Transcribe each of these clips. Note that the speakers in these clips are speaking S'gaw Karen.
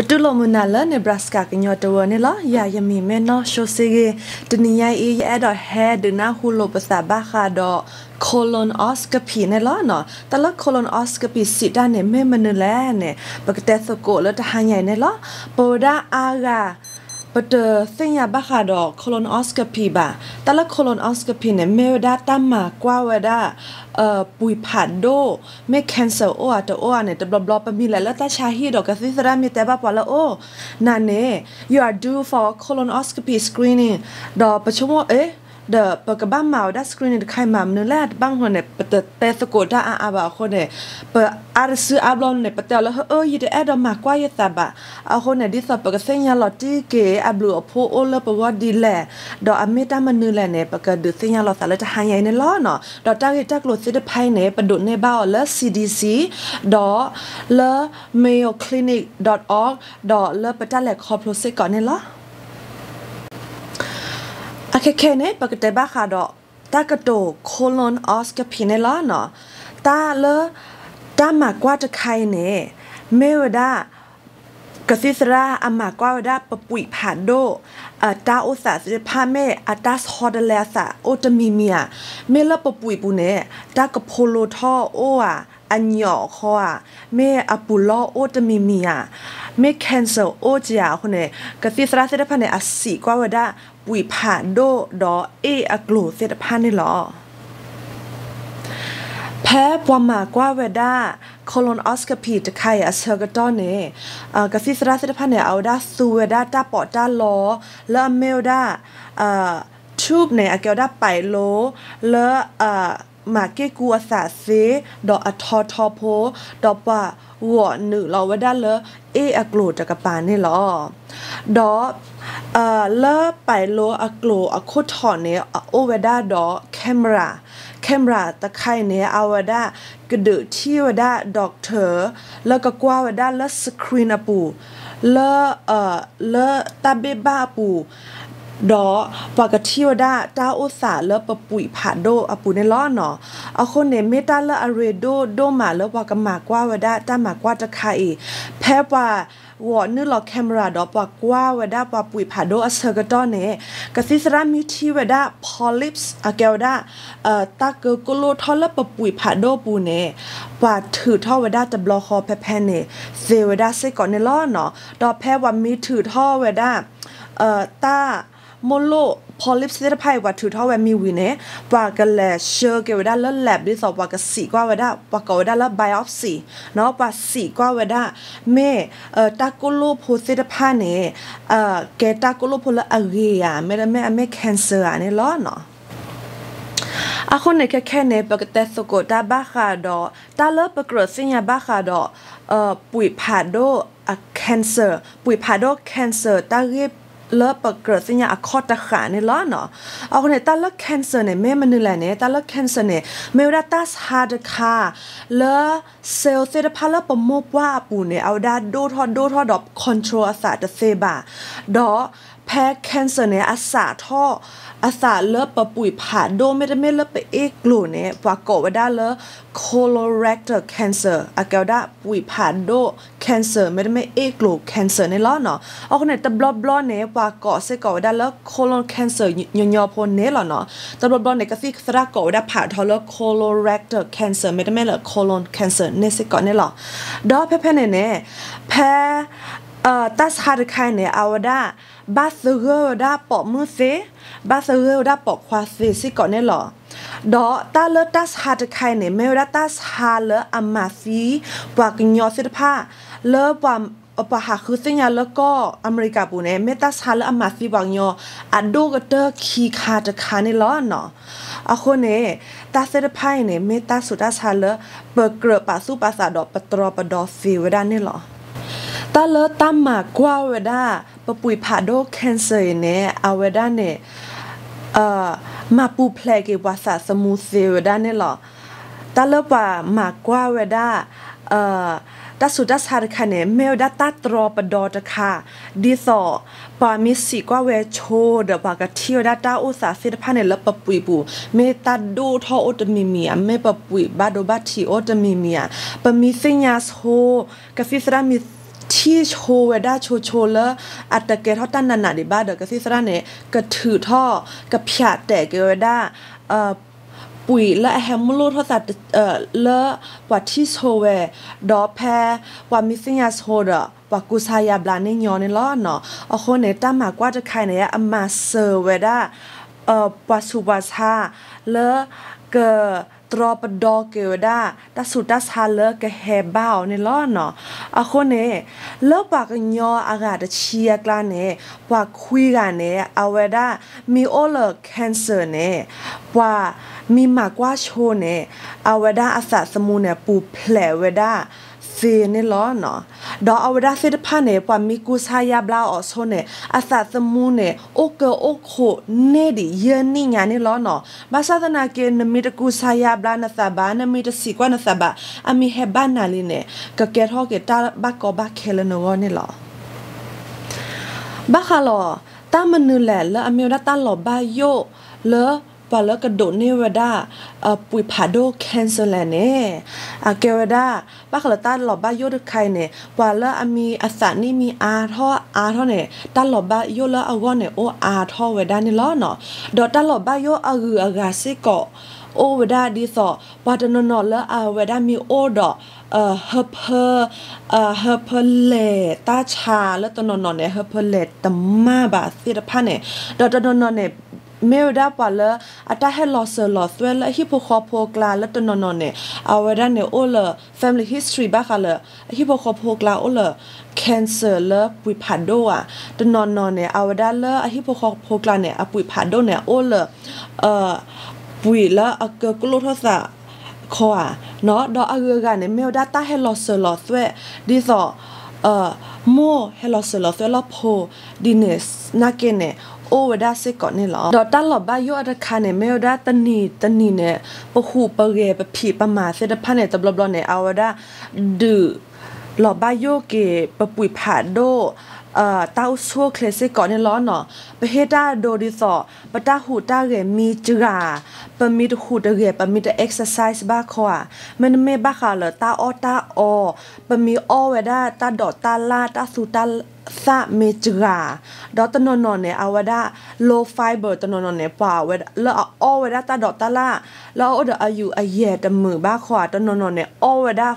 ပတူၢ်လိာ်မုာ်နၤလၢ Nebraska ကညီတဝၢန့ၣ်လီၤ. ယၤယမံၤမ့ၢ်နီၢ်ၡိစ့ဂ့ၤ, တနံၤညါအံၤ ယအဲၣ်ဒိးဟဲဒုးနၢ်ဟူလိာ်ပသးဘၣ်ဃးဒီး colonoscopy န့ၣ်လီၤ. တၢ်လၢ colonoscopy စံးတၢ်န့ၣ် မ့ၢ်မနုၤလဲၣ်န့ၣ် ပကတဲသကိးလၢတဟါညါအံၤန့ၣ်လီၤ. ပဝဲဒၣ်အါဂၤ ပတသ့ၣ်ညါဘၣ်ဃးဒီး colonoscopy ဘၣ်. တၢ်လၢ colonoscopy န့ၣ် မ့ၢ်ဝဲဒၣ်တၢ်မၤကွၢ်ဝဲဒၣ် ပှံာ်ဖးဒိၣ်, မ့ၢ် cancer အိၣ်ဧါတအိၣ်ဧါန့ၣ် တဘျီဘျီ ပမံၤလဲၤလၢတၢ်ဆါဟံၣ်ဒီး ကသံၣ်သရၣ်မ့ၢ်တဲဘၣ်ပှၤလၢ အိၣ် နၤန့ၣ် you are due for colonoscopy screening ဒီးပဆိကမိၣ် အ့ ဒီးပကဘၣ်မၤဝဲဒၣ် screening တခါအံၤ မၤမနုၤလဲၣ်. တဘၣ်မနုၤန့ၣ် ပတတဲသကိးတၢ်အါအါဘၣ်အဃိန့ၣ် ပအါတစုအါဘျီန့ၣ် ပတဲအီၤလၢ အၢ ယတအဲၣ်ဒိးမၤကွၢ်ယသးဘၣ်. အဃိန့ၣ် ဒ်သိးပကသ့ၣ်ညါလီၤတံၢ်က့ၤ အဘျုးအဖှိၣ်အိၣ်လၢပဂီၢ်ဒ်လဲၣ်, ဒီးအမ့ၢ်တၢ်မနုၤလဲၣ်န့ၣ် ပကဒုးသ့ၣ်ညါလီၤသးလၢတဟါညါအံၤန့ၣ်လီၤ. ဒီးတၢ်ဂ့ၢ်တၢ်ကျိၤသ့ၣ်တဖၣ်အံၤန့ၣ် ပဒိးန့ၢ်ဘၣ်အီၤလၢ C D C ဒီးလၢ mayo clinic dot org ဒီးလၢပတၢ်လဲၤခီဖျိစ့ၢ်ကီးန့ၣ်လီၤ. အခဲခဲအံၤန့ၣ် ပကတဲဘၣ်ဃးဒီး တၢ်ကတိၤ colonoscopy န့ၣ်လီၤ. တၢ်လၢ တၢ်မၤကွၢ်တခါအံၤန့ၣ် မ့ၢ်ဝဲဒၣ် ကသံၣ်သရၣ်အမၤကွၢ်ဝဲဒၣ်ပပှံာ်ဖးဒိၣ် အတၢ်အိၣ်သးသ့ၣ်တဖၣ် မ့ၢ်အတၢ်ဆီတလဲအသးအိၣ်တမံၤမံၤဧါ, မ့ၢ်လၢပပှံာ်ပူၤန့ၣ် တၢ်ကဖိလိထီၣ်အိၣ်ဧါ, အညီၣ်အဃီဧါ, မ့ၢ်အပူၤလီအိၣ်တမံၤမံၤဧါ, မ့ၢ် cancer အိၣ်ဧါအဃိန့ၣ် ကသံၣ်သရၣ်သ့ၣ်တဖၣ်န့ၣ် အစံးကွၢ်ဝဲဒၣ် ပှံာ်ဖးဒိၣ်ဒီးအ့ၣ်အကျိၤသ့ၣ်တဖၣ်န့ၣ်လီၤ. ဖဲပှၤမၤကွၢ်ဝဲဒၣ် colonoscopy တခါအံၤအဆၢကတီၢ်န့ၣ် ကသံၣ်သရၣ်သ့ၣ်တဖၣ်န့ၣ် အဝဲဒၣ်သူဝဲဒၣ်တၢ်ပီးတၢ်လီ လၢအမ့ၢ်ဝဲဒၣ် tube န့ၣ် အကဲဝဲဒၣ်ပာ်လိ လၢ မၤက့ၢ်ကူအသးသ့ ဒီးအထီထီဖိ ဒီးပှၤဂီၢ်နုာ်လီၤဝဲဒၣ်လၢအ့ၣ်အကျိၤတကပၤန့ၣ်လီၤ. ဒီး လၢပာ်လိအကျိၤအခိၣ်ထီးန့ၣ် အအိၣ်ဝဲဒၣ်ဒီး camera, camera တခါအံၤန့ၣ် အဝဲဒၣ်ကဒုးထံၣ်ဝဲဒၣ် doctor လၢကကွၢ်ဝဲဒၣ်လၢ screen အပူၤ လၢ လၢတၢ်ဘ့ၣ်ဘၣ်အပူၤ ဒီးပှၤကထံၣ်ဝဲဒၣ်တၢ်အိၣ်သးလၢပပှံာ်ဖးဒိၣ်အပူၤန့ၣ်လီၤ. အဃိန့ၣ် မ့ၢ်တၢ်လၢအရ့ဒိၣ်ဒိၣ်မးလၢပှၤကမၤကွၢ်ဝဲဒၣ်တၢ်မၤကွၢ်တခါအံၤ, ဖဲပှၤဂီၢ်နုာ်လီၤ camera ဒီးပှၤကွၢ်ဝဲဒၣ်ပှၤပှံာ်ဖးဒိၣ်အဆၢကတီၢ်န့ၣ် ကသံၣ်သရၣ်မ့ၢ်ထံၣ်ဝဲဒၣ် polyps အကဲဝဲဒၣ် တၢ်ကၢကိၣ်လိၣ်ထီၣ်လၢပပှံာ်ဖးဒိၣ်အပူၤန့ၣ် ပှၤထုးထီၣ်ဝဲဒၣ်တဘျီဃီဖဲဖဲန့ၣ် သ့ဝဲဒၣ်စ့ၢ်ကီးန့ၣ်လီၤ. ဒီးဖဲပှၤမ့ၢ်ထုးထီၣ်ဝဲဒၣ် တၢ်မိၢ်လိၣ် polyps သ့ၣ်တဖၣ်အံၤ ပှၤထုးထီၣ်ဝဲမ့ၢ်ဝံၤန့ၣ် ပှၤကလဲၤဆှၢက့ၤဝဲဒၣ်လၢ lab ဒ်သိးပှၤကစံးကွၢ်ဝဲဒၣ် ပှၤကိးဝဲဒၣ်လၢ biopsy ပှၤစံးကွၢ်ဝဲဒၣ် မ့ၢ် တၢ်ကိၣ်လိၣ်ဖိသ့ၣ်တဖၣ်န့ၣ် ကဲတၢ်ကိၣ်လိၣ်ဖိလၢအဂ့ၤဧါ မ့တမ့ၢ်အမ့ၢ် cancer ဧါန့ၣ်လီၤ. အဃိန့ၣ်ခဲခဲန့ၣ် ပကတဲသကိးတၢ်ဘၣ်ဃးဒီး တၢ်လၢပကြၢးသ့ၣ်ညါဘၣ်ဃးဒီး ပှံာ်ဖးဒိၣ်အ cancer, ပှံာ်ဖးဒိၣ် cancer တၢ်ဂ့ၢ်လၢပကြၢးသ့ၣ်ညါအခီၣ်တဃာ်န့ၣ်လီၤ. အဃိန့ၣ် တၢ်လၢ cancer န့ၣ် မ့ၢ်မနုၤလဲၣ်န့ၣ် တၢ်လၢ cancer န့ၣ် မ့ၢ်ဝဲဒၣ်တၢ်ဆါတခါ လၢ cell သ့ၣ်တဖၣ်လၢပမိၢ်ပှၢ်အပူၤန့ၣ် အဝဲဒၣ်ဒိၣ်ထီၣ်ဒိၣ်ထီၣ်ဒီး control အသးတသ့ဘၣ်. ဒီးဖဲ cancer န့ၣ် အစးထီၣ်အသးလၢပပှံာ်ဖးဒိၣ် မ့တမ့ၢ်လၢပအ့ၣ်ကျိၤန့ၣ် ပှၤကိးဝဲဒၣ်လၢ colorectal cancer အကဲဝဲဒၣ်ပှံာ်ဖးဒိၣ် cancer မ့တမ့ၢ်အ့ၣ်ကျိၤ cancer န့ၣ်လီၤ. အဃိန့ၣ် တဘျီဘျီန့ၣ် ပှၤကိးစ့ၢ်ကီးဝဲဒၣ်လၢ colon cancer ညီညီဖိန့ၣ်လီၤနီၤ. တဘျီဘျီန့ၣ် ကသံၣ်သရၣ်ကိးဝဲဒၣ်ဖးထီလၢ colorectal cancer မ့တမ့ၢ်လၢ colon cancer န့ၣ်စ့ၢ်ကီးန့ၣ်လီၤ. ဒီးဖဲဖဲန့ၣ်န့ၣ် ဖဲ တၢ်ဆါတခါအံၤန့ၣ် အဝဲဒၣ် ဘၣ်သဂၢၢ်ဝဲဒၣ်ပိာ်မုၣ်သ့, ဘၣ်သဂၢၢ်ဝဲဒၣ်ပိာ်ခွါသ့စ့ၢ်ကီးန့ၣ်လီၤ. ဒီးတၢ်လၢတၢ်ဆါတခါအံၤန့ၣ် မ့ၢ်ဝဲဒၣ်တၢ်ဆါလၢအမၤသံပှၤကညီသ့ၣ်တဖၣ် လၢပှၤ ပှၤဟးဃုသ့ၣ်ညါလၢကီၢ်အမဲရကၤပူၤန့ၣ် မ့ၢ်တၢ်ဆါလၢအမၤသံပှၤကညီ အဒိၣ်ကတၢၢ်ခံခါတခါန့ၣ်လီၤနီၤ. အဃိန့ၣ် တၢ်သ့ၣ်တဖၣ်အံၤန့ၣ် မ့ၢ်တၢ်ဆူးတၢ်ဆါလၢ ပကြၢးပာ်သူၣ်ပာ်သးဒီးပတြီပဒီသ့ဝဲဒၣ်န့ၣ်လီၤ. တၢ်လၢတၢ်မၤကွၢ်ဝဲဒၣ် ပပှံာ်ဖးဒိၣ် cancer အံၤန့ၣ် အဝဲဒၣ်န့ၣ် မၤပူၤဖျဲးက့ၤပှၤသးသမူသ့ဝဲဒၣ်န့ၣ်လီၤ. တၢ်လၢပှၤမၤကွၢ်ဝဲဒၣ် တၢ်ဆူးတၢ်ဆါတခါန့ၣ် မ့ၢ်ဝဲဒၣ်တၢ်တြီပဒီတခါ ဒ်သိး ပှၤမ့ၢ်စံးကွၢ်ဝဲဆိဒီးပှၤကထံၣ်ဝဲဒၣ်တၢ်အိၣ်သးသ့ၣ်တဖၣ်န့ၣ် လၢပပှံာ်ပူၤ မ့ၢ်တၢ်ဒိၣ်ထီၣ်အိၣ်တမံၤမံၤဧါ, မ့ၢ်ပပှံာ်ဘၣ်ဒိဘၣ်ထံးအိၣ်တမံၤမံၤဧါ, ပမ့ၢ်သ့ၣ်ညါဆိ ကသံၣ်သရၣ်မ့ၢ်ထံၣ် ထံၣ်ဆိဝဲဒၣ်ဆိဆိလၢ အတကဲထီၣ်တၢ်နးနးဒံးဘၣ်ဒီး ကသံၣ်သရၣ်န့ၣ် ကထုးထီၣ် ကဖၠးတဲာ်က့ၤဝဲဒၣ် ပှံာ်လၢအဟဲမုၢ်လိၣ်ထီၣ်သး လၢပှၤထံၣ်ဆိဝဲ, ဒီးဖဲပှၤမံသ့ၣ်ညါဆိဒီး ပှၤကူစါယါဘျါန့ၣ်ညီန့ၣ်လီၤနီၤ. အဃိန့ၣ် တၢ်မၤကွၢ်တခါအံၤန့ၣ် အမၤစၢၤဝဲဒၣ် ပှၤဆူးပှၤဆါ လၢကတြီပဒီက့ၤဝဲဒၣ် တၢ်ဆူးတၢ်ဆါလၢကဟဲဘၣ်အီၤန့ၣ်လီၤနီၤ. အဃိန့ၣ် လၢပှၤကညီအဂၤတဆံအကျါန့ၣ် ပှၤခွံဂၤန့ၣ် အဝဲဒၣ်မ့ၢ်အိၣ်လၢ cancer န့ၣ် ပှၤမ့ၢ်မၤကွၢ်ဆိန့ၣ် အဝဲဒၣ်အသးသမူန့ၣ် ပူၤဖျဲးဝဲဒၣ်သ့န့ၣ်လီၤနီၤ. ဒီးအဝဲဒၣ်သ့ၣ်တဖၣ်န့ၣ် ပှၤမ့ၢ်ကူစါယါဘျါအီၤဆိန့ၣ် အသးသမူန့ၣ် အိၣ်ကၢအိၣ်ခိးန့ၢ်ဒံးယဲၢ်နံၣ်ညါန့ၣ်လီၤနီၤ. ဘၣ်ဆၣ်သနာ်က့ နမ့ၢ်တကူစါယါဘျါနသးဘၣ်, နမ့ၢ်တစံးကွၢ်နသးဘၣ်, အမ့ၢ်ဟဲဘၣ်နၤလံန့ၣ် ကကဲထီၣ်က့ၤတၢ်ဘၣ်ကီဘၣ်ခဲလၢနဂီၢ်န့ၣ်လီၤ. ဘၣ်ဃးလီၤ တၢ်မနုၤလဲၣ်လၢအမ့ၢ်ဝဲဒၣ်တၢ်လီၤဘၣ်ယိၣ်လၢ ပှၤလၢကဒိးန့ၢ်ဝဲဒၣ် ပှံာ်ဖးဒိၣ် cancer လဲၣ်န့ၣ် အကဲဝဲဒၣ် ဘၣ်ဃးလၢတၢ်လီၤဘၣ်ယိၣ်တခါအံၤန့ၣ် ပှၤလၢအမံၤအသးနံၣ်မံၤအါထီၣ်အါထီၣ်န့ၣ် တၢ်လီၤဘၣ်ယိၣ်လၢအဂီၢ်န့ၣ် အိၣ်အါထီၣ်ဝဲဒၣ်န့ၣ်လီၤနီၤ. ဒီးတၢ်လီၤဘၣ်ယိၣ်အဂုၤအဂၤစ့ၢ်ကီး အိၣ်ဝဲဒၣ်ဒ်သိး ပှၤတနီၤနီၤလၢအဝဲဒၣ်မ့ၢ်အိၣ်ဒီး ဟၢဖၢ ဟၢဖၢလဲၤတၢ်ဆါလၢတနီၤနီၤန့ၣ် ဟၢဖၢလဲၤတမၢ်ဘၣ်သ့ၣ်တဖၣ်န့ၣ် ဒီးတနီၤနီၤန့ၣ် မ့ၢ်ဝဲဒၣ်ပှၤလၢ အတၢ်ဟဲလီၤစၢၤလီၤသွဲၣ်လၢအဟံၣ်ဖိဃီဖိအကျါလၢတနီၤနီၤန့ၣ် အဝဲဒၣ်န့ၣ်အိၣ်လၢ family history ဘၣ်ဃးလၢ အဟံၣ်ဖိဃီဖိအကျါအိၣ်လၢ cancer လၢပှံာ်ဖးဒိၣ်ဧါ. တနီၤနီၤန့ၣ် အဝဲဒၣ်လၢအဟံၣ်ဖိဃီဖိအကျါန့ၣ် အပှံာ်ဖးဒိၣ်န့ၣ် အိၣ်လၢ ပှံာ်လၢအကၢကလိၣ်ထီၣ်သးခီဧါ. ဒီးအဂုၤအဂၤန့ၣ် မ့ၢ်ဝဲဒၣ်တၢ်ဟဲလီၤစၢၤလီၤသွဲၣ် ဒ်သိး မိၢ်ဟဲလီၤစၢၤလီၤသွဲၣ်လီၤဖိ ဒ်န့ၣ်နာ်က့န့ၣ် အိၣ်ဝဲဒၣ်စ့ၢ်ကီးန့ၣ်လီၤ. ဒီးတၢ်လီၤဘၣ်ယိၣ်အတခါန့ၣ် မ့ၢ်ဝဲဒၣ်တနံၤတနံၤန့ၣ် ပဟူးပဂဲၤပဖံးပမၤသ့ၣ်တဖၣ်န့ၣ် တဘျီဘျီန့ၣ် အဝဲဒၣ် ဒုး လီၤဘၣ်ယိၣ်က့ၤ ပပှံာ်ဖးဒိၣ် တၢ်အိၣ်ဆူၣ်အိၣ်ချ့စ့ၢ်ကီးန့ၣ်လီၤနီၤ. ပဟ့ၣ်တၢ်ဒိဒ်သိး ပတၢ်ဟူးတၢ်ဂဲၤမ့ၢ်စှၤ, ပမ့ၢ်တဟူးတဂဲၤ ပမ့ၢ်တ exercise ဘၣ်ခီဧါ, မ့တမ့ၢ်ဘၣ်ဃးလၢတၢ်အီၣ်တၢ်အီ, ပမ့ၢ်အီၣ်ဝဲဒၣ်တၢ်ဒိးတၢ်လၣ် တၢ်သူတၢ်သၣ်မ့ၢ်စှၤ, ဒီးတနီၤနီၤန့ၣ် အဝဲဒၣ် low fiber တနီၤနီၤန့ၣ် ပှၤဝဲလၢအအီၣ်ဝဲဒၣ်တၢ်ဒိးတၢ်လၣ် လၢအအိၣ်ဒီးအယုၢ်အယဲၢ်တမုာ်ဘၣ်ဃီဧါ, တနီၤနီၤန့ၣ် အီၣ်ဝဲဒၣ်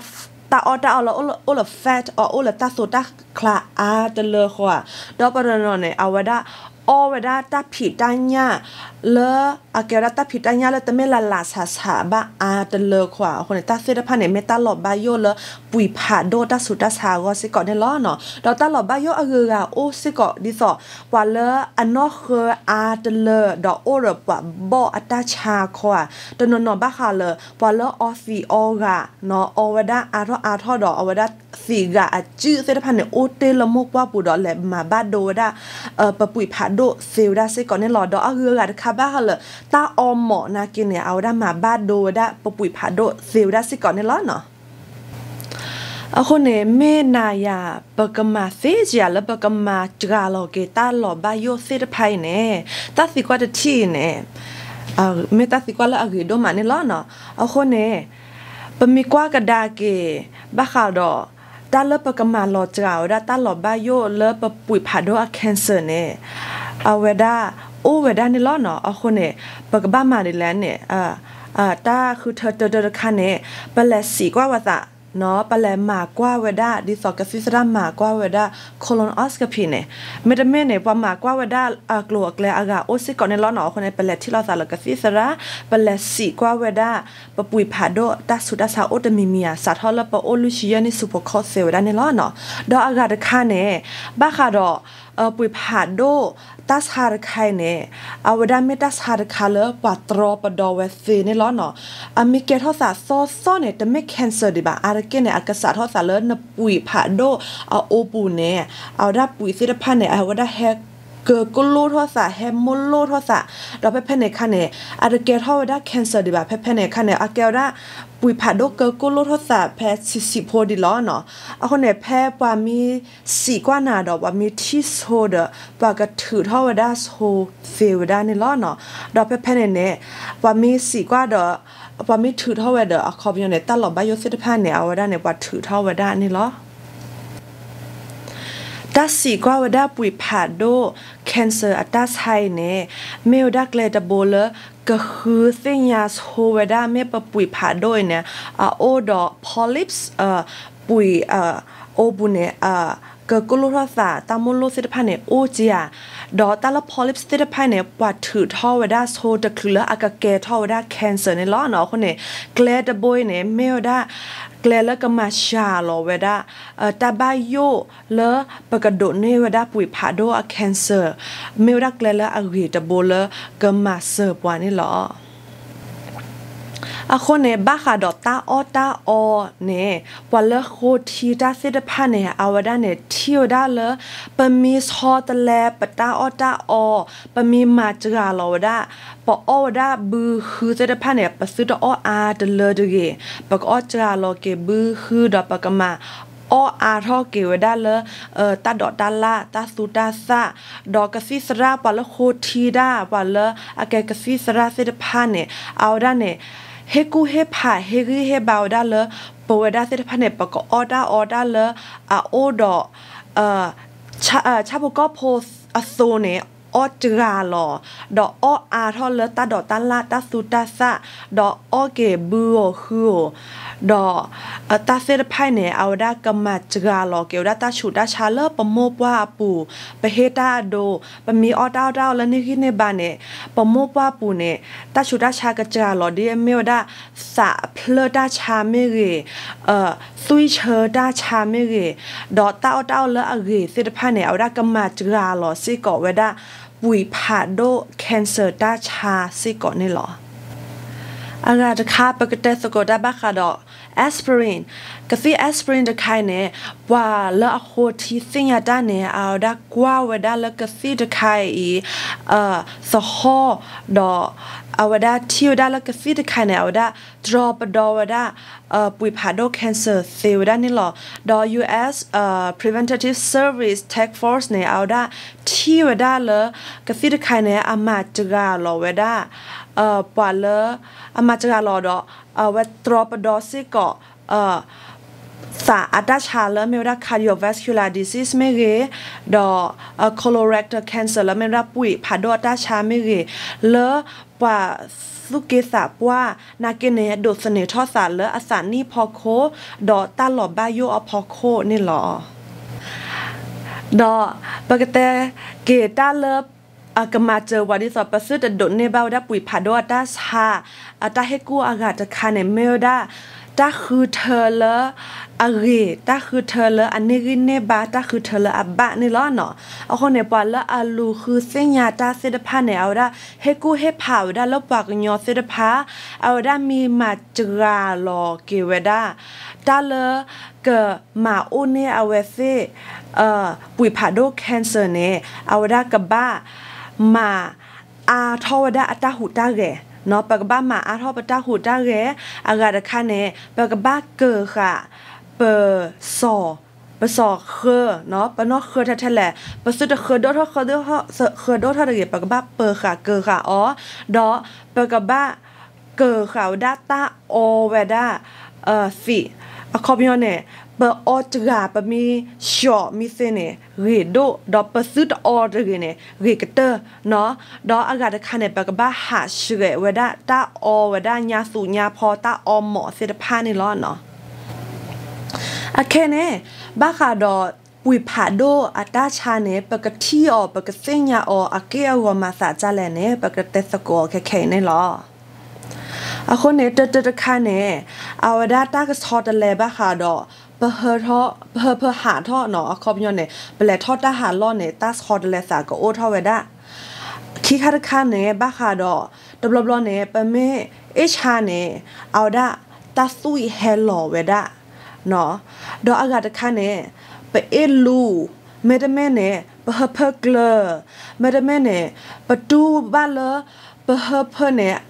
တၢ်အီၣ်တၢ်အီလၢအိၣ်လၢ fat အီၤ အိၣ်လၢတၢ်သိတၢ်ချါအါတလၢဃီဧါ, ဒီးပတနီၤနီၤန့ၣ် အဝဲဒၣ် အီၣ်ဝဲဒၣ်တၢ်ဖံးတၢ်ညၣ် လၢအကဲဝဲဒၣ်တၢ်ဖံးတၢ်ညၣ်လၢတမ့ၢ်လၢ်လၢ်ဆးဆးဘၣ်အါတလၢဃီဧါ. အဃိန့ၣ် တၢ်သ့ၣ်တဖၣ်န့ၣ် မ့ၢ်တၢ်လီၤဘၣ်ယိၣ်လၢပှံာ်ဖးဒိၣ်တၢ်ဆူးတၢ်ဆါအဂီၢ်စ့ၢ်ကီးန့ၣ်လီၤနီၤ. ဒီးတၢ်လီၤဘၣ်ယိၣ်အဂုၤအဂၤအိၣ်စ့ၢ်ကီးဒ်သိး ပှၤလၢအနီၢ်ဃၢအါတလၢ ဒီးအိၣ်ဒီးပှၤဘီၣ်အတၢ်ဆါခီဧါ, တနီၤနီၤဘၣ်ဃးလၢ ပှၤလၢအီသံးအီဂၤနီၤ အီဝဲဒၣ်အါထီၣ်အါထီၣ်ဒီး အဝဲဒၣ်သံးဂၤအစုၣ်သ့ၣ်တဖၣ်န့ၣ် အိၣ်တ့ၢ်လၢမိၢ်ပှၢ်ပူၤဒီး လဲၤမၤဘၣ်ဒိဝဲဒၣ် ပပှံာ်ဖးဒိၣ်သ့ဝဲဒၣ်စ့ၢ်ကီးန့ၣ်လီၤ. ဒီးအဂုၤအဂၤတခါဘၣ်ဃးလၢ တၢ်အီမိာ်နာ်က့န့ၣ် အဝဲဒၣ်မၤဘၣ်ဒိဝဲဒၣ်ပပှံာ်ဖးဒိၣ်သ့ဝဲဒၣ်စ့ၢ်ကီးန့ၣ်လီၤနီၤ. အဃိန့ၣ် မ့ၢ်နၤယၤ ပကမၤသ့ဧါ လၢပကမၤစှၤလီၤက့ၤတၢ်လီၤဘၣ်ယိၣ်သ့ၣ်တဖၣ်အံၤန့ၣ် တၢ်သံကွၢ်တထံၣ်အံၤန့ၣ် မ့ၢ်တၢ်သံကွၢ်လၢအဂ့ၤဒိၣ်မးန့ၣ်လီၤနီၤ. အဃိန့ၣ် ပမ့ၢ်ကွၢ်ကဒါက့ၤ ဘၣ်ဃးဒီး တၢ်လၢပကမၤလီၤစှၤဝဲဒၣ်တၢ်လီၤဘၣ်ယိၣ်လၢပပှံာ်ဖးဒိၣ်အ cancer န့ၣ် အဝဲဒၣ်အိၣ်ဝဲဒၣ်န့ၣ်လီၤနီၤ. အဃိန့ၣ် ပကဘၣ်မၤဒ်လဲၣ်န့ၣ် တၢ်ဃုထၢတၢတၢတခါန့ၣ် ပလဲၤစံးကွၢ်ဝဲသး ပလဲၤမၤကွၢ်ဝဲဒၣ် ဒ်သိးကသံၣ်သရၣ်မၤကွၢ်ဝဲဒၣ် colonoscopy န့ၣ်, မ့တမ့ၢ်န့ၣ် ပှၤမၤကွၢ်ဝဲဒၣ်အကျိၤအကျဲအဂၤအိၣ်စ့ၢ်ကီးန့ၣ်လီၤနီၤ. အဃိန့ၣ် ပလဲၤထံၣ်လိာ်သးလၢကသံၣ်သရၣ်, ပလဲၤစံးကွၢ်ဝဲဒၣ် ပပှံာ်ဖးဒိၣ်တၢ်ဆူးတၢ်ဆါအိၣ်တမံၤမံၤဧါ, စးထီၣ်လၢပအိၣ်လွံၢ်ဆံယဲၢ်နံၣ်ဆူးဖိးခီၣ်သ့ဝဲဒၣ်န့ၣ်လီၤနီၤ. ဒီးအဂၤတခါန့ၣ် ဘၣ်ဃးဒီး ပှံာ်ဖးဒိၣ်တၢ်ဆါတခါအံၤန့ၣ် အဝဲဒၣ်မ့ၢ်တၢ်ဆါတခါလၢပှၤတြီပဒီဝဲသ့န့ၣ်လီၤနီၤ. အမ့ၢ်ကဲထီၣ်သးသီသီန့ၣ် တမ့ၢ် cancer ဒံးဘၣ်. အါတက့ၢ်န့ၣ် အကစးထီၣ်သးလၢနပှံာ်ဖးဒိၣ်အအိပူၤန့ၣ် အဝဲဒၣ်ပှံာ်သ့ၣ်တဖၣ်န့ၣ် အဝဲဒၣ်ဟဲကၢကလိၣ်ထီၣ်သး ဟဲမိၢ်လိၣ်ထီၣ်သး, ဒီးဖဲဖဲန့ၣ်အခါန့ၣ် အတကဲထီၣ်ဝဲဒၣ် cancer ဒံးဘၣ်. ဖဲဖဲန့ၣ်အခါန့ၣ် အကဲဝဲဒၣ်ပှံာ်ဖးဒိၣ်ကၢကလိၣ်ထီၣ်သးဖဲဆံးဆံးဖိဒံးလီၤနီၤ. အဃိန့ၣ် ဖဲပှၤမ့ၢ်စံးကွၢ်နၤဒီး ပှၤမ့ၢ်ထံၣ်ဆိဒီး ပှၤကထုးထီၣ်ဝဲဒၣ်ဆိသ့ဝဲဒၣ်န့ၣ်လီၤနီၤ. ဒီးဖဲဖဲန့ၣ်န့ၣ် ပှၤမ့ၢ်စံးကွၢ်ဒီး ပှၤမ့ၢ်ထုးထီၣ်ဝဲဒီး အခီပညီန့ၣ် တၢ်လီၤဘၣ်ယိၣ်သ့ၣ်တဖၣ်န့ၣ် အဝဲဒၣ်န့ၣ် ပှၤထုးထီၣ်ဝဲဒၣ်န့ၣ်လီၤ. တၢ်စံးကွၢ်ဝဲဒၣ်ပှံာ်ဖးဒိၣ် cancer အတၢ်ဆါအံၤန့ၣ် မ့ၢ်ဝဲဒၣ်ကျဲတဘိလၢ ကဃုသ့ၣ်ညါဆိဝဲဒၣ် မ့ၢ်ပပှံာ်ဖးဒိၣ်အံၤန့ၣ် အအိၣ်ဒီး polyps ပှံာ် အိပူၤန့ၣ် ကကိၢ်လိၣ်ထီၣ်သး တၢ်မိၣ်လိၣ်သ့ၣ်တဖၣ်န့ၣ် အိၣ်ကဧါ. ဒီးတၢ်လၢ polyps သ့ၣ်တဖၣ်န့ၣ် ပှၤထုးထီၣ်ဝဲဒၣ်ဆိတချုးလၢအကကဲထီၣ်ဝဲဒၣ် cancer န့ၣ်လီၤ. အဃိန့ၣ် ကျဲတဘိအံၤန့ၣ် မ့ၢ်ဝဲဒၣ် ကျဲလၢကမၤစှၤလီၤဝဲဒၣ် တၢ်ဘၣ်ယိၣ်လၢပကဒိးန့ၢ်ဝဲဒၣ်ပှံာ်ဖးဒိၣ်အ cancer မ့ၢ်ဝဲဒၣ်ကျဲလၢအဂ့ၤတဘိလၢကမၤစၢၤပှၤန့ၣ်လီၤ. အဃိန့ၣ် ဘၣ်ဃးဒီးတၢ်အီၣ်တၢ်အီန့ၣ် ပှၤလၢဃိထံတၢ်သ့ၣ်တဖၣ်န့ၣ် အဝဲဒၣ်န့ၣ် ထံၣ်ဝဲဒၣ်လၢ ပမ့ၢ်ဆီတလဲပတၢ်အီၣ်တၢ်အီ, ပမ့ၢ်မၤစှၤလီၤဝဲဒၣ် ပအီၣ်ဝဲဒၣ်ဘုဃုသ့ၣ်တဖၣ်န့ၣ် ပသုတအီၣ်အါတလၢတဂ့ၤ, ပကအီၣ်စှၤလီၤက့ၤဘုဃုဒီးပကမၤ အီၣ်အါထီၣ်က့ၤဝဲဒၣ်လၢ တၢ်ဒိးတၢ်လၣ် တၢ်သူတၢ်သၣ်, ဒီးကသံၣ်သရၣ် ပှၤလၢဃိထံတၢ် ပှၤလၢအကဲကသံၣ်သရၣ်သ့ၣ်တဖၣ်န့ၣ် အဝဲဒၣ်န့ၣ် ဟ့ၣ်ကူၣ်ဟ့ၣ်ဖး ဟ့ၣ်ဂံၢ်ဟ့ၣ်ဘါဝဲဒၣ်လၢ ပဝဲဒၣ်သ့ၣ်တဖၣ်န့ၣ် ပကအီၣ်တၢ်အီတၢ်လၢအအိၣ်ဒီး ဆၣ်ဖိကီၢ်ဖိအသိးန့ၣ် အီၣ်စှၤလီၤ ဒီးအီၣ်အါထီၣ်လၢတၢ်ဒိးတၢ်လၣ် တၢ်သူတၢ်သၣ်, ဒီးအီၣ်က့ၤဘုဧိၤဃုဧိၤ, ဒီးတၢ်သ့ၣ်တဖၣ်အံၤန့ၣ် အဝဲဒၣ်ကမၤစှၤလီၤက့ၤဝဲဒၣ်တၢ်ဆူးတၢ်ဆါလၢပမိၢ်ပှၢ်အပူၤ, ပဟ့ၣ်တၢ်အဒိ, ပမ့ၢ်အီၣ်တၢ်အီၣ်တၢ်အီလၢန့ၢ်ဂံၢ်န့ၢ်ဘါန့ၣ် ပမိၢ်ပှၢ်ပူၤန့ၣ် တၢ်ဆူးတၢ်ဆါကစှၤလီၤ ဒ်အမ့ၢ်ဝဲဒၣ် သးအဖျၢၣ်တၢ်ဆါမ့ၢ်ဂ့ၤ, သွံၣ်ဆၢတၢ်ဆါမ့ၢ်ဂ့ၤ, ဒီးတၢ်အီၣ်တၢ်အီလၢအဂ့ၤသ့ၣ်တဖၣ်န့ၣ် အဝဲဒၣ်ကမၤစှၤလီၤစ့ၢ်ကီးဝဲဒၣ် ပှံာ်ဖးဒိၣ် cancer တၢ်ဆါစ့ၢ်ကီးန့ၣ်လီၤ. အဂၤတခါ ပကတဲသကိးတၢ်ဘၣ်ဃးဒီး aspirin, ကသံၣ် aspirin တခါအံၤန့ၣ် ပှၤလၢအဃိထံသ့ၣ်ညါတၢ်န့ၣ် အဝဲဒၣ်ကွၢ်ဝဲဒၣ်လၢကသံၣ်တခါအံၤ သဟီၣ်, ဒီးအဝဲဒၣ်ထံၣ်ဝဲဒၣ်လၢကသံၣ်တခါန့ၣ် အဝဲဒၣ်တြီပဒီဝဲဒၣ် ပှံာ်ဖးဒိၣ် cancer သ့ဝဲဒၣ်န့ၣ်လီၤ. ဒီး US Preventative Service Task Force န့ၣ် အဝဲဒၣ်ထံၣ်ဝဲဒၣ်လၢ ကသံၣ်တခါအံၤန့ၣ် အမၤစှၤလီၤဝဲဒၣ် ပှၤလၢ အမၤစှၤလီၤဒီး အဝဲတြီပဒီစ့ၢ်ကီး သးအတၢ်ဆါလၢမ့ၢ်ဝဲဒၣ် cardiovascular disease မ့ၢ်ဂ့ၤ, ဒီး colorectal cancer လၢမ့ၢ်ဝဲဒၣ်ပှံာ်ဖးဒိၣ်အတၢ်ဆါမ့ၢ်ဂ့ၤ, လၢပှၤသူၣ်က့သးပှၢ် နာ်က့န့ၣ် ဒိးသန့ၤထီၣ်သးလၢအသးနံၣ်အဖီခိၣ်, ဒီးတၢ်လီၤဘၣ်ယိၣ်အဖီခိၣ်န့ၣ်လီၤ. ဒီးပကတဲက့ၤတၢ်လၢ အကမၤစၢၤပှၤဒ်သိး ပသုတဒိးန့ၢ်ဘၣ်ဝဲဒၣ်ပှံာ်ဖးဒိၣ်အတၢ်ဆါ, အတၢ်ဟ့ၣ်ကူၣ်အဂၤတခါန့ၣ် မ့ၢ်ဝဲဒၣ် တၢ်ဃုထၢလၢအဂ့ၤ, တၢ်ဃုထၢလၢအန့ၢ်ဂံၢ်န့ၢ်ဘါ, တၢ်ဃုထၢလၢအဘၣ်န့ၣ်လီၤ. အဃိန့ၣ် ပှၤလၢအလူၤဃုသ့ၣ်ညါတၢ်သ့ၣ်တဖၣ်န့ၣ် အဝဲဒၣ်ဟ့ၣ်ကူၣ်ဟ့ၣ်ဖးဝဲဒၣ်လၢပှၤကညီသ့ၣ်တဖၣ်, အဝဲဒၣ်မ့ၢ်မၤစှၤလီၤက့ၤဝဲဒၣ် တၢ်လၢ ကမၤအိၣ်န့ၢ်အဝဲသ့ၣ် ပှံာ်ဖးဒိၣ် cancer န့ၣ် အဝဲဒၣ်ကဘၣ်မၤအါထီၣ်ဝဲဒၣ်အတၢ်ဟူးတၢ်ဂဲၤ, ပကဘၣ်မၤအါထီၣ်ပတၢ်ဟူးတၢ်ဂဲၤ, အဂၤတခါန့ၣ် ပကဘၣ်ကၢၤဃာ် ပစီၤ, ပစီၤဃၢ, ပနီၣ်ဃၢထဲထဲလဲၣ်, ပသုတဃၢဒိၣ်ထီၣ်, ဃၢဒိၣ်ထီၣ်တဂ့ၤ, ပကဘၣ်ပၢၤဃာ်ကၢၤဃာ်အီၤ, ဒီးပကဘၣ် ကၢၤဃာ်ဝဲဒၣ်တၢ်အီဝဲဒၣ် သံး, အခီပညီန့ၣ် ပအီတဂၤ ပမ့ၢ်ဆှီးမ့ၢ်သ့န့ၣ် ဂ့ၤဒိၣ်, ဒီးပသုတအီတဂ့ၤန့ၣ် ဂ့ၤကတၢၢ်, ဒီးအဂၤတခါန့ၣ် ပကဘၣ်ဟးဆှဲးဝဲဒၣ် တၢ်အီဝဲဒၣ်ညါသူညါဖီ တၢ်အီမးသ့ၣ်တဖၣ်န့ၣ်လီၤ. အခဲန့ၣ် ဘၣ်ဃးဒီးပှံာ်ဖးဒိၣ်အတၢ်ဆါန့ၣ် ပကထံၣ်အီၤ ပကသ့ၣ်ညါအီၤ အက့ၢ်အဂီၤမၤသးဒ်လဲၣ်န့ၣ် ပကတဲသကိးအီၤခဲခဲအံၤန့ၣ်လီၤ. အဃိန့ၣ် တၢတၢတခါန့ၣ် အဝဲဒၣ်တၢ်ကဆီတလဲဘၣ်ဃးဒီး ပဟၢဖၢဟးထီၣ်, အခီပညီန့ၣ် ပလဲၤထီၣ်တၢ်ဟးလီၢ်န့ၣ် တၢ်ဆီတလဲသးကအိၣ်ထီၣ်ဝဲဒၣ်. ခံခါတခါန့ၣ် ဘၣ်ဃးဒီး တဘျီဘျီန့ၣ် ပမ့ၢ်အ့ၣ်ဆါန့ၣ် အဝဲဒၣ်တၢ်သွံၣ်ဟဲလီၤဝဲဒၣ် ဒီးအဂၤတခါန့ၣ် ပအ့ၣ်လူၤ, မ့တမ့ၢ်န့ၣ် ပဟၢဖၢကျၢၤ, မ့တမ့ၢ်န့ၣ် ပတူၢ်ဘၣ်လၢ ပဟၢဖၢန့ၣ်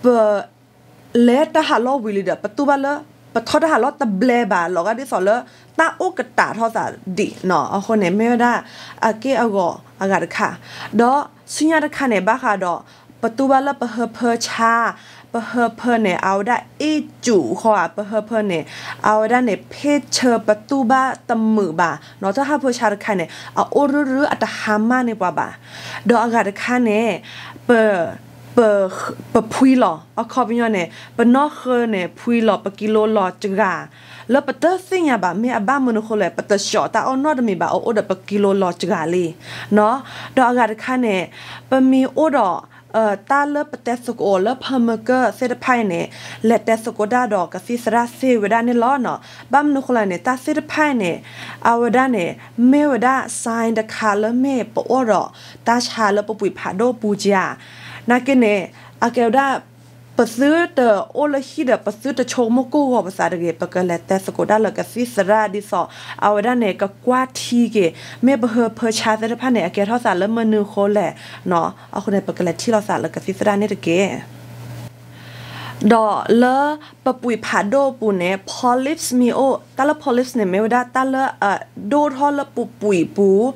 ပ လဲၤတၢ်ဟးလီၢ်ဝံၤလံဒီး ပတူၢ်ဘၣ်လၢ ပထီၣ်တၢ်ဟးလီၢ်တဘျဲဘၣ် လီၤဂာ်ဒ်သိးလၢ တၢ်အိၣ်ကတးထီၣ်သးဒံးနီၤ. အဃိန့ၣ် မ့ၢ်ဝဲဒၣ်အက့ၢ်အဂီၤအဂၤတခါ, ဒီးဆူညါတခါန့ၣ် ဘၣ်ဃးဒီး ပတူၢ်ဘၣ်လၢပဟၢဖၢဆါ, ပဟၢဖၢန့ၣ် အဝဲဒၣ်အ့ၣ်စူးဃီဧါ, ပဟၢဖၢန့ၣ် အဝဲဒၣ်န့ၣ် ဖ့ၣ်ဆၢပတူၢ်ဘၣ်တမုာ်ဘၣ်နီၤ, တၢ်ဟၢဖၢဆါတခါန့ၣ် အအိၣ်ရုရုအတဟါမၢ်န့ၢ်ပှၤဘၣ်, ဒီးအဂၤတခါန့ၣ် ပ ပ ပဖှံလီၤ, အခီပညီန့ၣ် ပနီၢ်ဃၢၤန့ၣ် ဖှံလီၤ ပကံလိလီၤစှၤ, လၢပတသ့ၣ်ညါဘၣ် မ့ၢ်အဘၣ်မနုၤအဃိလဲၣ် ပတဆှီးတၢ်အီၣ်နီတမံၤဘၣ် အအိၣ်ဒီးပကံလိလီၤစှၤလံနီၤ, ဒီးအဂၤတခါန့ၣ် ပမ့ၢ်အိၣ်ဒီး တၢ်လၢပတဲသကိးလၢဖၢမုၢ်ကၢၢ်သ့ၣ်တဖၣ်အံၤန့ၣ် လဲၤတဲသကိးတၢ်ဒီးကသံၣ်သရၣ်သ့ဝဲဒၣ်န့ၣ်လီၤနီၤ. ဘၣ်မနုၤဃိလဲၣ်န့ၣ် တၢ်သ့ၣ်တဖၣ်အံၤန့ၣ် အဝဲဒၣ်န့ၣ် မ့ၢ်ဝဲဒၣ် sign တခါလၢမ့ၢ်ပအိၣ်ဒီးတၢ်ဆါလၢပပှံာ်ဖးဒိၣ်ပူၤကဧါ, နာ်က့န့ၣ် အကဲဝဲဒၣ် ပသုတအိၣ်လၢဟံၣ်ဒီး ပသုတဆိကမိၣ်ကိၢ်ဂီၤပသးတဂ့ၤ, ပကလဲၤတဲသကိးတၢ်လၢကသံၣ်သရၣ်ဒ်သိး အဝဲဒၣ်န့ၣ် ကကွၢ်ထံက့ၤ မ့ၢ်ပဟၢဖၢဆါသ့ၣ်တဖၣ်န့ၣ် အကဲထီၣ်သးလၢမနုၤအဃိလဲၣ်နီၤ, အဃိန့ၣ် ပကလဲၤထံၣ်လိာ်သးလၢကသံၣ်သရၣ်န့ၣ်တက့ၢ်. ဒီးလၢပပှံာ်ဖးဒိၣ်အပူၤန့ၣ် polyps မ့ၢ်အိၣ်, တၢ်လၢ polyps န့ၣ် မ့ၢ်ဝဲဒၣ်တၢ်လၢအဒိၣ်ထီၣ်လၢပပှံာ်ပူၤ,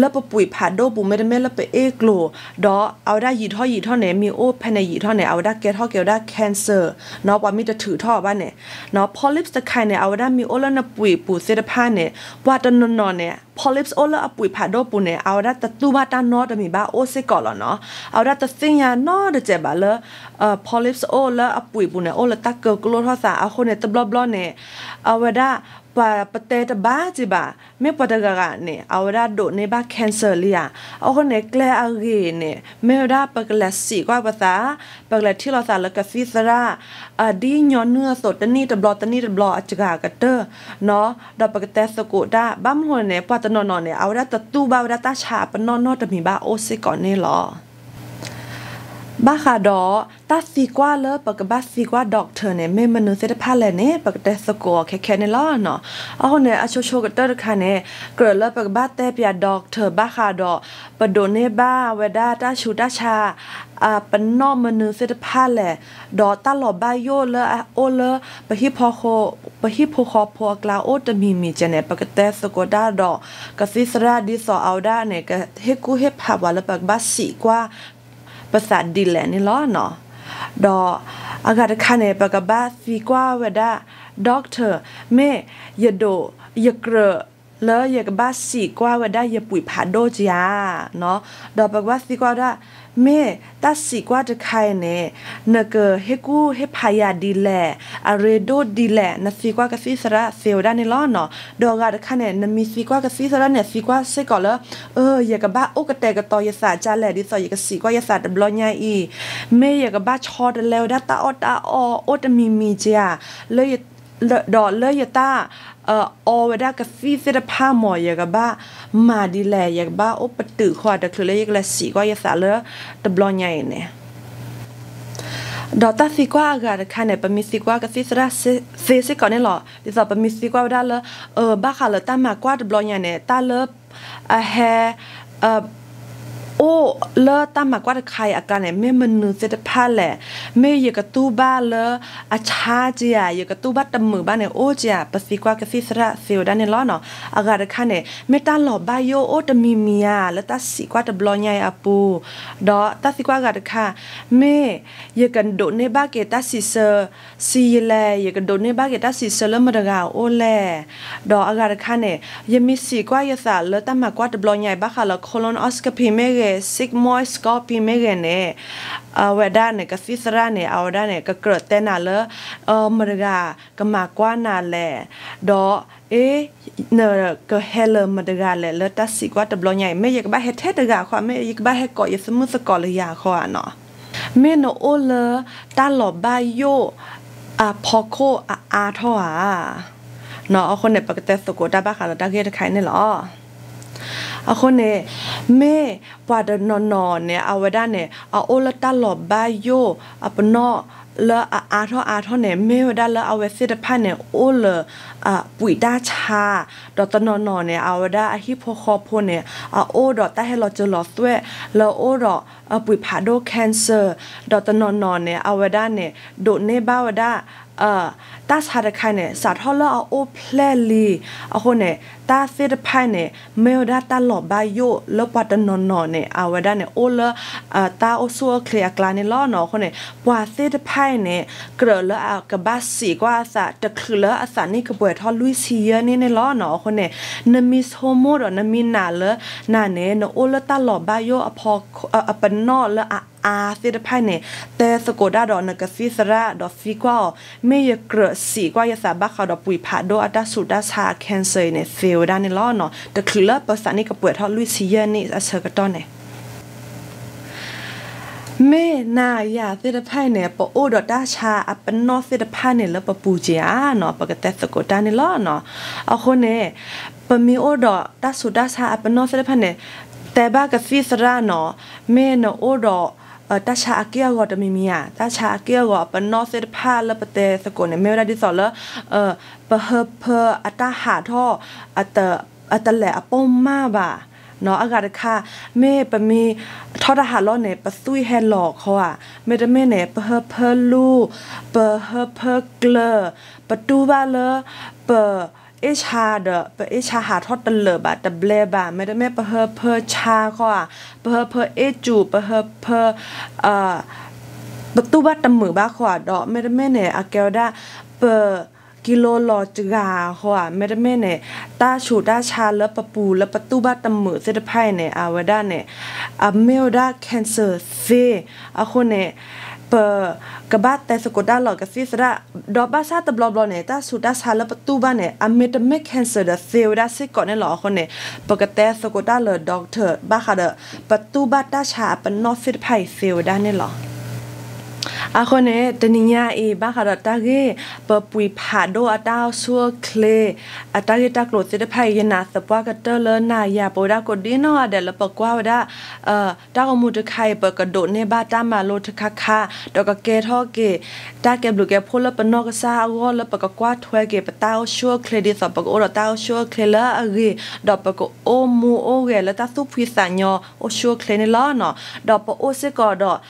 လၢပပှံာ်ဖးဒိၣ်ပူၤ မ့တမ့ၢ်လၢပအ့ၣ်ကျိၤ, ဒီးအဝဲဒၣ်ယံာ်ထီၣ်ယံာ်ထီၣ်န့ၣ် မ့ၢ်အိၣ်ဖဲန့ၣ်ယံာ်ထီၣ်န့ၣ် အဝဲဒၣ်ကဲထီၣ်က့ၤဝဲဒၣ် cancer နီၤ, ပှၤမ့ၢ်တထုးထီၣ်အီၤဘၣ်န့ၣ်နီၤ. polyps တခါအံၤန့ၣ် အဝဲဒၣ်မ့ၢ်အိၣ်လၢနပှံာ်ပူၤသ့ၣ်တဖၣ်န့ၣ် ပှၤတနီၤနီၤန့ၣ် polyps အိၣ်လၢအပှံာ်ဖးဒိၣ်ပူၤန့ၣ် အဝဲဒၣ်တတူၢ်ဘၣ်တၢ်နီတမံၤဘၣ်အိၣ်စ့ၢ်ကီးလီၤနီၤ. အဝဲဒၣ်တသ့ၣ်ညါနီတစဲးဘၣ်လၢ polyps အိၣ်လၢအပှံာ်ပူၤန့ၣ် အိၣ်လၢတၢ်ကၢၤကျိထီၣ်သးအဃိန့ၣ် တဘျီဘျီန့ၣ် အဝဲဒၣ် ပှၤပတဲတဘၣ်က့ၤဘၣ်, မ့ၢ်ပှၤတဂၤဂၤန့ၣ် အဝဲဒၣ်ဒိးန့ၢ်ဘၣ် cancer လံဧါ. အဃိန့ၣ် ကျဲအဂ့ၤန့ၣ် မ့ၢ်ဝဲဒၣ်ပကလဲၤစံးကွၢ်ပသး, ပကလဲၤထံၣ်လိာ်သးလၢကသံၣ်သရၣ် ဒ်ညီနုၢ်အသိး တနံၣ်တဘျီ တနံၣ်တဘျီအစှၤကတၢၢ်နီၤ, ဒီးပကတဲသကိးတၢ် ဘၣ်မနုၤဃိန့ၣ် ပှၤတနီၤနီၤန့ၣ် အဝဲဒၣ်တတူၢ်ဘၣ်ဝဲဒၣ်တၢ်ဆါအပနီၣ်နီတမံၤဘၣ်အိၣ်စ့ၢ်ကီးန့ၣ်လီၤ. ဘၣ်ဃးဒီး တၢ်သံကွၢ်လၢပကဘၣ်သံကွၢ် doctor န့ၣ် မ့ၢ်မနုၤသ့ၣ်တဖၣ်လဲၣ်န့ၣ် ပကတဲသကိးအီၤခဲခဲန့ၣ်လီၤနီၤ. အဃိန့ၣ် အဆိဆိကတၢၢ်တခါန့ၣ် ကြၢးလၢပကဘၣ်တဲပၠး doctor ဘၣ်ဃးဒီး ပဒိးန့ၢ်ဘၣ်ဝဲဒၣ်တၢ်ဆူးတၢ်ဆါ အပနီၣ်မနုၤသ့ၣ်တဖၣ်လဲၣ်, ဒီးတၢ်လီၤဘၣ်ယိၣ်လၢအအိၣ်လၢ ပဟံၣ်ဖိဃီ, ပဟံၣ်ဖိဃီဖိအကျါအိၣ်တမံၤမံၤကဲန့ၣ် ပကတဲသကိးတၢ်ဒီး ကသံၣ်သရၣ်ဒ်သိးအဝဲဒၣ်န့ၣ် ကဟ့ၣ်ကူၣ်ဟ့ၣ်ဖးပှၤလၢပကဘၣ်စံးကွၢ် ပသးဒ်လဲၣ်န့ၣ်လီၤနီၤ. ဒီးအဂၤတခါန့ၣ် ပကဘၣ်သံကွၢ်ဝဲဒၣ် doctor မ့ၢ်ယဒိး ယကြၢးလၢယကဘၣ်စံးကွၢ်ဝဲဒၣ်ယပှံာ်ဖးဒိၣ်ကဧါ ဒီးပကဘၣ်သံကွၢ်ဝဲဒၣ် မ့ၢ်တၢ်စံးကွၢ်တခါအံၤန့ၣ် နကဟ့ၣ်ကူၣ်ဟ့ၣ်ဖးယၤဒ်လဲၣ်, အရ့ဒိၣ်ဒ်လဲၣ်, နသံကွၢ်ကသံၣ်သရၣ်သ့ဝဲဒၣ်န့ၣ်လီၤနီၤ. ဒီးအဂၤတခါန့ၣ် နမ့ၢ်သံကွၢ်ကသံၣ်သရၣ်န့ၣ် သံကွၢ်စ့ၢ်ကီးလၢ အၢ ယကဘၣ်အိၣ်ကတဲာ်ကတီၤယသးဒ်လဲၣ် ဒ်သိးယကစံးကွၢ်ယသးတဘျီညါအံၤ, မ့ၢ်ယကဘၣ်ဆီတလဲဝဲဒၣ်တၢ်အီၣ်တၢ်အီအိၣ်တမံၤမံၤကဧါ, လၢ ဒီးလၢယတၢ် အီဝဲဒၣ်ကသံၣ်သ့ၣ်တဖၣ်မ့ၢ် ယကဘၣ်မၤဒ်လဲၣ်, ယကဘၣ်အိၣ်ပတုာ်ဃီတချုးလၢယကလဲၤစံးကွၢ်ယသးလၢတဘျီညါအံၤန့ၣ် ဒီးတၢ်သံကွၢ်အဂၤတခါန့ၣ် ပမ့ၢ်သံကွၢ်ကသံၣ်သရၣ်သ့စ့ၢ်ကီးန့ၣ်လီၤ. ဒ်သိးပမ့ၢ်သံကွၢ်ဝဲဒၣ်လၢ အၢ ဘၣ်ဃးလၢတၢ်မၤကွၢ်တဘျီညါန့ၣ် တၢ်လၢ အဟဲ အိၣ်လၢတၢ်မၤကွၢ်တခါအံၤအကျါန့ၣ် မ့ၢ်မနုၤသ့ၣ်တဖၣ်လဲၣ်, မ့ၢ်ယကတူၢ်ဘၣ်လၢအဆါကဧါ, ယကတူၢ်ဘၣ်တမုာ်ဘၣ်န့ၣ် အိၣ်ကဧါ, ပသံကွၢ်ကသံၣ်သရၣ်သ့ဝဲဒၣ်န့ၣ်လီၤနီၤ. အဂၤတခါန့ၣ် မ့ၢ်တၢ်လီၤဘၣ်ယိၣ်အိၣ်တမံၤမံၤဧါ လၢတၢ်စံးကွၢ်တဘျီညါအံၤအပူၤ, ဒီးတၢ်သံကွၢ်အဂၤတခါ မ့ၢ်ယကဒိးန့ၢ်ဘၣ်က့ၤတၢ်စံးဆၢ စံးယလဲၣ်, ယကဒိးန့ၢ်ဘၣ်က့ၤတၢ်စံးဆၢလၢမတဂၤအိၣ်လဲၣ်, ဒီးအဂၤတခါန့ၣ် ယမ့ၢ်စံးကွၢ်ယသးလၢတၢ်မၤကွၢ်တဘျီညါအံၤ ဘၣ်ဃးလၢ colonoscopy မ့ၢ်ဂ့ၤ sigmoid colonoscopy မ့ၢ်ဂ့ၤန့ၣ် အဝဲဒၣ်န့ၣ် ကသံၣ်သရၣ်န့ၣ် အဝဲဒၣ်န့ၣ် ကကြၢးတဲနၤလၢ အၢ မတဂၤကမၤကွၢ်နၤလဲၣ်, ဒီး အ့ နကဟဲလၢမတဂၤလဲၣ် လၢတၢ်စံးကွၢ်တဘျီညါအံၤ, မ့ၢ်ယကဘၣ်ဟဲထဲတဂၤဃီ, မ့ၢ်ယကဘၣ်ဟဲကိးယသးမုၣ်သကိးလၢယၤဃီဧါနီၤ. မ့ၢ်နအိၣ်လၢတၢ်လီၤဘၣ်ယိၣ်အဖီခိၣ်အအါထီၣ်ဧါ အဃိန့ၣ် ပကတဲသကိးတၢ်ဘၣ်ဃးလၢတၢ်ဂ့ၢ်တခါအံၤန့ၣ်လီၤ. အဃိန့ၣ် မ့ၢ်ပှၤတနီၤနီၤန့ၣ် အဝဲဒၣ်န့ၣ် အအိၣ်လၢတၢ်လီၤဘၣ်ယိၣ်အပနီၣ်လၢအအါထီၣ်အါထီၣ်န့ၣ် မ့ၢ်ဝဲဒၣ်လၢအဝဲသ့ၣ်တဖၣ်န့ၣ် အိၣ်လၢ ပှံာ်တၢ်ဆါ, ဒီးတနီၤနီၤန့ၣ် အဝဲဒၣ်အဟံၣ်ဖိဃီဖိန့ၣ် အအိၣ်ဒီးတၢ်ဟဲလီၤစၢၤလီၤသွဲၣ်လၢအအိၣ်ဒီးပှံာ်ဖးဒိၣ် cancer, ဒီးတနီၤနီၤန့ၣ် အဝဲဒၣ်န့ၣ် ဒိးန့ၢ်ဘၣ်ဝဲဒၣ် တၢ်ဆါတခါအံၤန့ၣ် စးထီၣ်လၢအအိၣ်ဖျဲၣ်လံအဃိန့ၣ် တၢ်သ့ၣ်တဖၣ်အံၤန့ၣ် မ့ၢ်ဝဲဒၣ်တၢ်လီၤဘၣ်ယိၣ်လၢပှၤတနီၤနီၤန့ၣ် အဝဲဒၣ်န့ၣ် အိၣ်လၢ တၢ်အိၣ်ဆူၣ်အိၣ်ချ့အကျါန့ၣ်လီၤနီၤ. အဃိန့ၣ် ပှၤသ့ၣ်တဖၣ်အံၤန့ၣ် ကြၢးလၢအကဘၣ်စံးကွၢ်အသး တချုးလၢအသးနံၣ်ကပှဲၤထီၣ်လွံၢ်ဆံယဲၢ်နံၣ်န့ၣ်လီၤနီၤ. အဃိန့ၣ် နမ့ၢ်ဆိကမိၣ်ဒီးနမ့ၢ်နာ်လၢ နၤန့ၣ် နအိၣ်လၢတၢ်လီၤဘၣ်ယိၣ်အဖီခိၣ် အပနီၣ်လၢအအါသ့ၣ်တဖၣ်န့ၣ် တဲသကိးတၢ်ဒီးနကသံၣ်သရၣ်ဒီးသံကွၢ်အီၤ မ့ၢ်ယကြၢးစံးကွၢ်ယသးဘၣ်ဃးဒီးပှံာ်ဖးဒိၣ်အတၢ်ဆူးတၢ်ဆါအ cancer အံၤန့ၣ် သ့ဝဲဒၣ်န့ၣ်လီၤနီၤ. တချုးလၢပသးနံၣ်ကပှဲၤထီၣ်လွံၢ်ဆံယဲၢ်နံၣ်အဆၢကတီၢ်န့ၣ် မ့ၢ်နၤယၤသ့ၣ်တဖၣ်အံၤန့ၣ် ပအိၣ်ဒီးတၢ်ဆါအပနီၣ်သ့ၣ်တဖၣ်န့ၣ်လၢပပူၤက့ၤဧါနီၤ, ပကတဲသကိးတၢ်န့ၣ်လီၤနီၤ. အဃိန့ၣ် ပမ့ၢ်အိၣ်ဒီးတၢ်ဆူးတၢ်ဆါအပနီၣ်သ့ၣ်တဖၣ်န့ၣ် တဲဘၣ်ကသံၣ်သရၣ်နီၤ, မ့ၢ်နအိၣ်ဒီး တၢ်ဆါအက့ၢ်အဂီၤတမံၤမံၤဧါ, တၢ်ဆါအက့ၢ်အဂီၤအပနီၣ်သ့ၣ်တဖၣ်လၢပတဲသကိးန့ၣ် မ့ၢ်ဝဲဒၣ်ဒ်သိးလၢ ပဟၢဖၢအတၢ်ဟးထီၣ် အတလဲၤအပိၢ်မၢ်ဘၣ် နီၤ. အဂၤတခါ မ့ၢ်ပမ့ၢ်ထီၣ်တၢ်ဟးလီၢ်န့ၣ် ပသွံၣ်ဟဲလီၤခီဧါ, မ့တမ့ၢ်န့ၣ် ပဟၢဖၢလူၢ်, ပဟၢဖၢကျၢၤ, ပတူၢ်ဘၣ်လၢ ပ အ့ၣ်ဆါဒီး ပအ့ၣ်ဆါဟးထီၣ်တလၢာ်ဘၣ် တဘျဲဘၣ်, မ့တမ့ၢ်ပဟၢဖၢဆါခီဧါ, ပဟၢဖၢအ့ၣ်စူး, ပဟၢဖၢ ပတူၢ်ဘၣ်တမုာ်ဘၣ်ခီဧါ, ဒီးမ့တမ့ၢ်န့ၣ် အကဲဝဲဒၣ် ပ ကံလိလီၤတဂၤဃီဧါ, မ့တမ့ၢ်န့ၣ် တၢ်ဆူးတၢ်ဆါလၢပပူၤလၢပတူၢ်ဘၣ်တမုာ်သ့ၣ်တဖၣ်အံၤန့ၣ် အဝဲဒၣ်န့ၣ် အမ့ၢ်ဝဲဒၣ် cancer သ့. အဃိန့ၣ် ပကဘၣ်တဲသကိးတၢ်လီၤကသံၣ်သရၣ်, ဒီးဘၣ်ဆၣ်တဘျီဘျီန့ၣ် တၢ်ဆူးတၢ်ဆါလၢပတူၢ်ဘၣ်န့ၣ် အမ့တမ့ၢ် cancer ဒီးသ့ဝဲဒၣ်စ့ၢ်ကီးန့ၣ်လီၤ. အဃိန့ၣ် ပကတဲသကိးတၢ်လၢ doctor ဘၣ်ဃးဒီး ပတူၢ်ဘၣ်တၢ်ဆါအပနီၣ်သ့ၣ်တဖၣ်အံၤသ့ဝဲဒၣ်န့ၣ်လီၤ. အဃိန့ၣ် တနံၤညါအံၤ ဘၣ်ဃးဒီးတၢ်ဂ့ၢ် ပပှံာ်ဖးဒိၣ်အတၢ်အိၣ်ဆူၣ်အိၣ်ချ့ အတၢ်ဂ့ၢ်တၢ်ကျိၤသ့ၣ်တဖၣ်အံၤ ယနာ်သပှၢ်ကတၢၢ်လၢနၤယၤပဝဲဒၣ်ကိးဒံနီၢ်ဂၤဒဲးလၢပကွၢ်ဝဲဒၣ် တၢ်ဂီၤမူတခါအံၤ ပကဒိးန့ၢ်ဘၣ်တၢ်မၤလိတခါခါ, ဒီးကကဲထီၣ်က့ၤ တၢ်ကဲဘျုးကဲဖှိၣ်လၢပနီၢ်ကစၢ်အဂီၢ်လၢပကကွၢ်ထွဲက့ၤ ပတၢ်အိၣ်ဆူၣ်အိၣ်ချ့ ဒ်သိးပကအိၣ်ဒီးတၢ်အိၣ်ဆူၣ်အိၣ်ချ့လၢအဂ့ၤ, ဒီးပကအိၣ်မူအိၣ်ဂဲၤလၢတၢ်သူၣ်ဖှံသးညီ အိၣ်ဆူၣ်အိၣ်ချ့န့ၣ်လီၤနီၤ. ဒီးပအိၣ်စ့ၢ်ကီးဒီး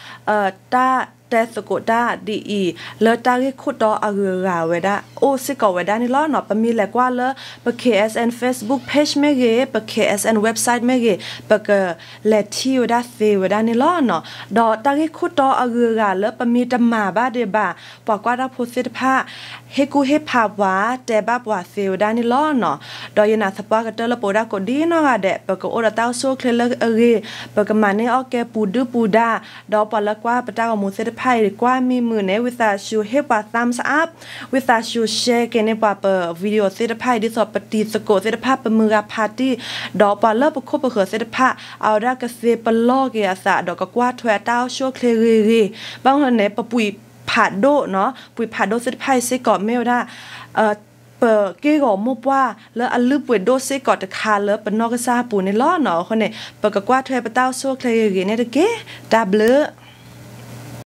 တၢ်တဲသကိးတၢ်ဒ်အံၤ လၢတၢ်ဂ့ၢ်ခိၣ်တီအဂုၤအဂၤဝဲဒၣ် အိၣ်စ့ၢ်ကီးဝဲဒၣ်န့ၣ်လီၤနီၤ. ပမ့ၢ်လဲၤကွၢ်လၢ ပ K S N Facebook page မ့ၢ်ဂ့ၤ, ပ K S N website မ့ၢ်ဂ့ၤ, ပကလဲၤထံၣ်ဝဲဒၣ်သ့ဝဲဒၣ်န့ၣ်လီၤနီၤ. ဒီးတၢ်ဂ့ၢ်ခိၣ်တီအဂုၤအဂၤလၢပမ့ၢ်တမၤဘၣ်ဒံးဘၣ် ပှၤကွၢ်တၢ်ဖိသ့ၣ်တဖၣ် ဟ့ၣ်ကူၣ်ဟ့ၣ်ဖးပှၤ တဲဘၣ်ပှၤသ့ဝဲဒၣ်န့ၣ်လီၤနီၤ. ဒီးယနာ်သပှၢ်ကတၢၢ်လၢပဝဲဒၣ်ကိးဒံနီၢ်ဂၤဒဲး ပကအိၣ်ဒီးတၢ်အိၣ်ဆူၣ်အိၣ်ချ့လၢအဂ့ၤ, ပကမၤန့ၢ်အီၣ်ကဲပူၤဒုၣ်ပူၤဒါ, ဒီးပှၤလၢကွၢ်ပတၢ်ဂီၤမူသ့ၣ်တဖၣ်အံၤ ကွၢ်မံမုာ်န့ၣ် ဝံသးစူၤဟ့ၣ်ပှၤ thumbs up, ဝံသးစူၤ share က့ၤန့ၢ်ပှၤပ video သ့ၣ်တဖၣ်အံၤ ဒ်သိးပတံၤသကိးသ့ၣ်တဖၣ် ပမုၢ်ဂၤဖးတံၢ်, ဒီးပှၤလၢပခိၣ်ပဃၢၤသ့ၣ်တဖၣ် အဝဲဒၣ်ကသ့ပလီၢ်က့ၤအသး ဒီးကကွၢ်ထွဲအတၢ်အိၣ်ဆူၣ်အိၣ်ချ့ဂ့ၤဂ့ၤ, ဘၣ်မနုၤန့ၣ် ပပှံာ်ဖးဒိၣ်နီၤ, ပှံာ်ဖးဒိၣ်သ့ၣ်တဖၣ်အံၤစ့ၢ်ကီးမ့ၢ်ဝဲဒၣ် ပက့ၢ်ဂီၤမိၢ်ပှၢ်လၢအလုၢ်ပှ့ၤဒိၣ်စ့ၢ်ကီးတခါလၢပနီၢ်ကစၢ်အပူၤန့ၣ်လီၤနီၤ. အဃိန့ၣ် ပကကွၢ်ထွဲပတၢ်အိၣ်ဆူၣ်အိၣ်ချ့ဂ့ၤဂ့ၤန့ၣ်တက့ၢ်. တၢ်ဘျုး